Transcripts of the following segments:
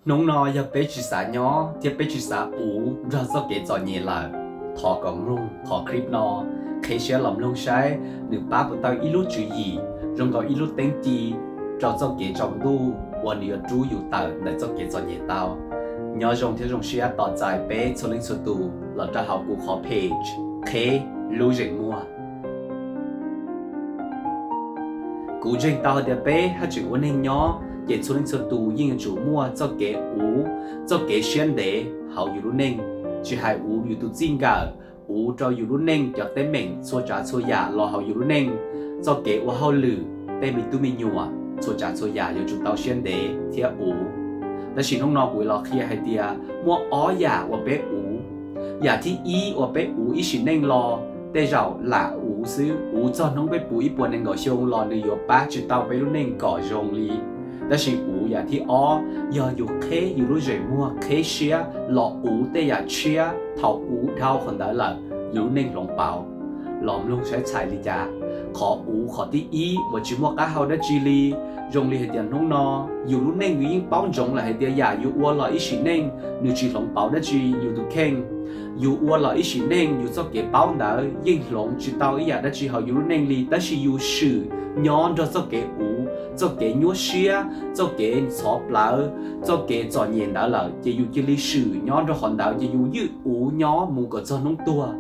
Hnub no yog peb tsis xav nyob thiab peb tsis xav uv nrog txoj kev txom nyem lawm, thov kom mloog qhov clip no qheb siab los mloog saib nws pab puas tau ib lub tswv yim, zoo nkaus ib lub teeb ci rau txoj kev tsaus ntuj uas nws yuav rub yus tawm ntawm txoj kev txom nyem tau. Nyob zoo thiab zoo siab tos txais peb txhua leej txhua tus los rau hauv kuv qhov page Qheb Lub Zeem Muag. Kuv ntseeg tau hais tias peb haj tseem ua neeg nyob ces txhua leej txhua tus yeej yuav tsum muaj txoj kev uv, txoj kev siab ntev hauv yus lub neej, tsis hais uv yus tus txij nkawm, uv rau yus lub neej cov teeb meem txhua tsav txhua yam los hauv yus lub neej, txoj kev ua hauj lwm, tej me tub me nyuam, txhua tsav txhua yam yuav tsum tau siab ntev thiab uv. Tab sis hnub no kuv los qhia hais tias muaj ob yam uas peb uv. Yam thib ib uas peb uv ib sim neej los tej zaum lam uv xwb, uv txog hnub peb puv ib puas nees nkaum xyoo los nws yuav pab tsis tau peb lub neej kom zoo li. Tab sis uv yam thib ob yog yus qheb yus lub zeem muag qheb siab los uv tej yam tshiab, thaum uv dhau qhov ntawd lawm yus lub neej hloov pauv. Los mloog saib txhais li cas. Qhov uv qhov thib ib uas tsis muaj qab hau dab tsi li, zoo li hais tias hnub no yus lub neej yus yeej paub ntsoov lawm hais tias yam yus ua los ib sim neej nws tsis hloov pauv dab tsi yus tus kheej. Yus ua los ib sim neej yus txoj kev paub ntawd yeej hloov tsis tau ib yam dab tsi hauv yus lub neej li, tab sis yus swm nyob nrog txoj kev uv, txoj kev nyuaj siab, txoj kev ntxhov plawv, txoj kev txom nyem ntawd lawm ces yus cia li swm nyob nrog qhov ntawd ces yus ywj uv nyob mus kom txog hnub tuag.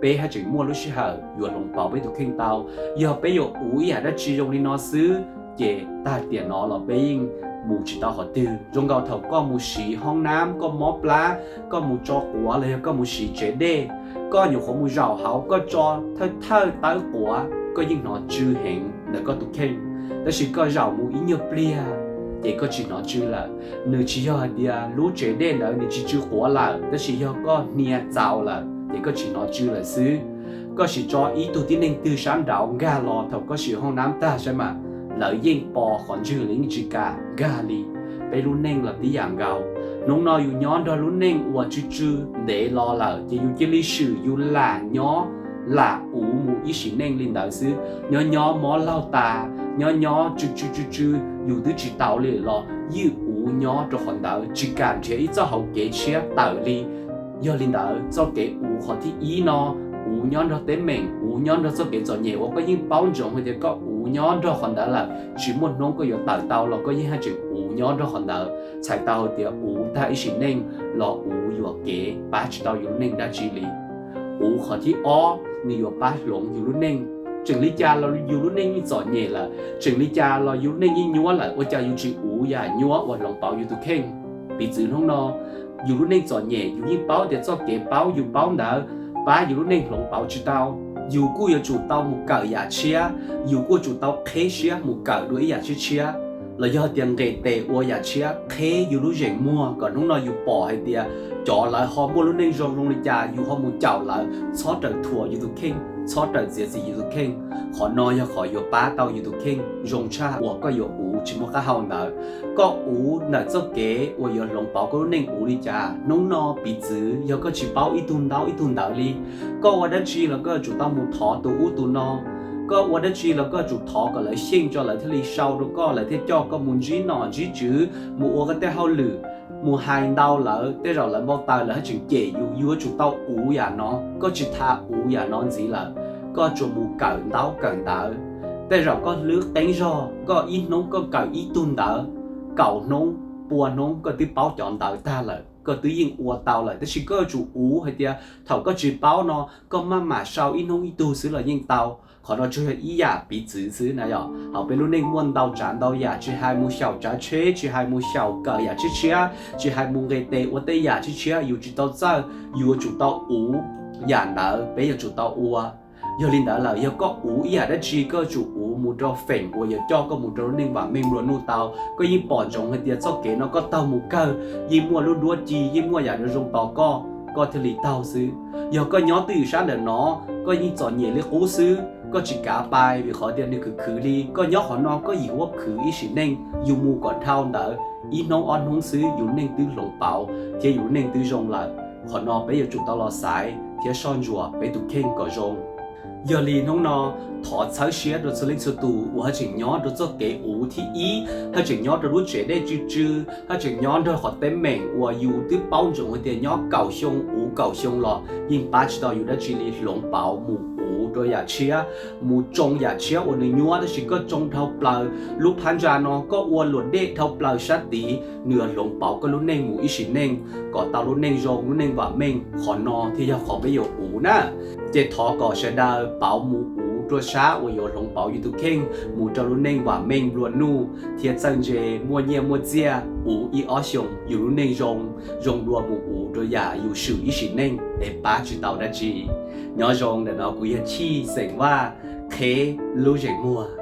Peb haj tseem muaj lub sij hawm yuav hloov pauv peb tus kheej tau. Yog peb yuav uv ib yam dab tsi zoo li no xwb ces tag tiam no los peb yeej mus tsis tau qhov twg. Zoo nkaus thaum koj mus siv hoob nab, koj mob plab, koj mus tso quav los yog koj mus siv tsev dej, koj nyuam qhuav mus zaum hauv koj tso thawj thawj tawb quav koj yeej hnov tsw heev ntawm koj tus kheej. Tab sis koj zaum mus ib nyuag pliag ces koj tsis hnov tsw lawm. Nws tsis yog hais tias lub tsev dej ntawd nws tsis tsw quav lawm, tab sis yog koj hnia txaus lawm ces koj tsis hnov tsw lawm xwb. Koj sim tso ib tug tib neeg twg sab nraud nkag los thaum koj siv hoob nab tag saib mas, lawv yeej pos qhov ntswg, lawv yeej tsis kam nkag li. Peb lub neej los tib yam nkaus. Hnub no yus nyob nrog lub neej uas tsw tsw ntev los lawm ces yus cia li swm yus lam nyob, lam uv mus ib sim neej li ntawd xwb. Nyob nyob mob laug tas, nyob nyob tsw tsw tsw tsw yus twb tsis tau li los ywj uv nyob rau qhov ntawd, tsis kam nrhiav ib txoj hauv kev tshiab tawm li. Yog li ntawd txoj kev uv qhov thib ib no, uv nyob nrog teeb meem, uv nyob nrog txoj kev txom nyem uas koj yeej paub ntsoov hais tias koj uv nyob nrog qhov ntawd lawm, tsis muaj hnub koj yuav tawm tau los koj yeej haj tseem uv nyob nrog qhov ntawd, txhais tau hais tias uv tag ib sim neej los uv yuam kev pab tsis tau yus lub neej dab tsi li. Uv qhov thib ob nws yuav pab hloov yus lub neej. Tseem li cas los yus lub neej yeej txom nyem lawm, tseem li cas los yus lub neej yeej nyuab lawm, ua cas yus tsis uv yam nyuab uas hloov pauv yus tus kheej? Piv txwv hnub no, yus lub neej txom nyem yus yeej paub tias txoj kev paub yus paub ntawd pab yus lub neej hloov pauv tsis tau. Yus kuj yuav tsum tau mus kawm yam tshiab, yus kuj tsum tau qheb siab mus kawm dua ib yam tshiab tshiab, los yog tias nqes tes ua yam tshiab qheb yus lub zeem muag kom hnub no yus pom hais tias cov lawv ho muaj lub neej zoo zoo li cas yus ho mus caum lawv, txhob rawm thuam yus tus kheej, txhob rawm txiav txim yus tus kheej. Qhov no yog qhov yuav pab tau yus tus kheej zoo tshaj uas koj yuav uv tsis muaj qab hau ntawd. Koj uv ntawm txoj kev uas yuav hloov pauv koj lub neej uv li cas. Hnub no piv txwv yog koj tsis paub ib tug ntaub ib tug ntawv li, koj ua dab tsi los koj yuav tsum tau mus thov tus ub tus no. Koj ua dab tsi los koj yuav tsum thov kom lawv xyeej tso lawv thiaj li sau rau koj, lawv thiaj coj koj mus ntsib nom ntsib tswv, mus ua koj tej hauj lwm, mus hais ntau lawv, tej zaum lawv npau taws lawv haj tseem cem yus. Yus yuav tsum tau uv yam no, koj tsis tas uv yam no ntxiv lawm, koj tsuas mus kawm ntaub kawm ntawv. Tej zaum koj hlwb qeeb zog, koj ib hnub koj kawm ib tug ntawv, kaum hnub, pua hnub koj twb paub cov ntawv tag lawm, koj twb yeej ua tau lawm, tab sis koj yuav tsum uv hais tias thaum koj tsis paub no koj maj mam sau ib hnub ib tug xwb los yeej tau. Qhov no tsuas yog ib yam piv txwv xwb na yom. Hauv peb lub neej muaj ntau tsav ntau yam, tsis hais mus xyaum tsav tsheb, tsis hais mus xyaum kawm yam tshiab tshiab, tsis hais mus nqes tes ua tej yam tshiab tshiab, yus tsis tau txawj, yus yuav tsum tau uv yam ntawd, peb yuav tsum tau ua. Yog li ntawd lawm, yog koj uv ib yam dab tsi koj yuav tsum uv mus rau feem uas yuav coj koj mus rau lub neej vam meej nplua nuj tau. Koj yeej pom ntsoov hais tias txoj kev no koj taug mus kawg, yeej muaj lub duab ci, yeej muaj yam zoo zoo tos koj, koj thiaj li taug xwb. Yog koj nyob twj ywm sab ntawm no, koj yeej txom nyem li qub xwb, koj tsis kav pais vim qhov tias nws khwv khwv li. Koj nyob qhov no koj yim huab khwv ib sim neej, yus mus kom dhau ntawd ib hnub ob hnub xwb yus neej twb hloov pauv thiab yus neej twb zoo lawm. Qhov no peb yuav tsum tau los xaiv thiab soj ntsuam peb tus kheej kom zoo. Yog li hnub no, thov txhawb siab rau txhua leej txhua tus uas haj tseem nyob rau txoj kev uv thib ib, haj tseem nyob rau lub tsev dej tsw tsw, haj tseem nyob nrog qhov teeb meem uas yus twb paub ntsoov hais tias nyob kaum xyoo uv kaum xyoo los yeej pab tsis tau yus dab tsi li. Hloov pauv mus uv rau yam tshiab, mus tsoo yam tshiab uas nws nyuaj tab sis koj tsoo dhau plaws. Lub phab ntsa no koj ua luam dej dhau plaws sab tid, nws yuav hloov pauv koj lub neej mus ib sim neej kom tau lub neej zoo, lub neej vam meej. Qhov no thiaj yog qhov peb yuav uv na. Ces thov kom sawv daws pauv mus uv rau sab uas yuav hloov pauv yus tus kheej mus rau lub neej vam meej nplua nuj thiab txawj ntse, muaj nyiaj muaj txiaj, uv ib ob xyoos yus lub neej zoo, zoo dua mus uv rau yam yus swm ib sim neej es pab tsis tau dab tsi. Nyob zoo, ntawm no kuv yog Chij xeem Vaj, qheb lub zeem muag.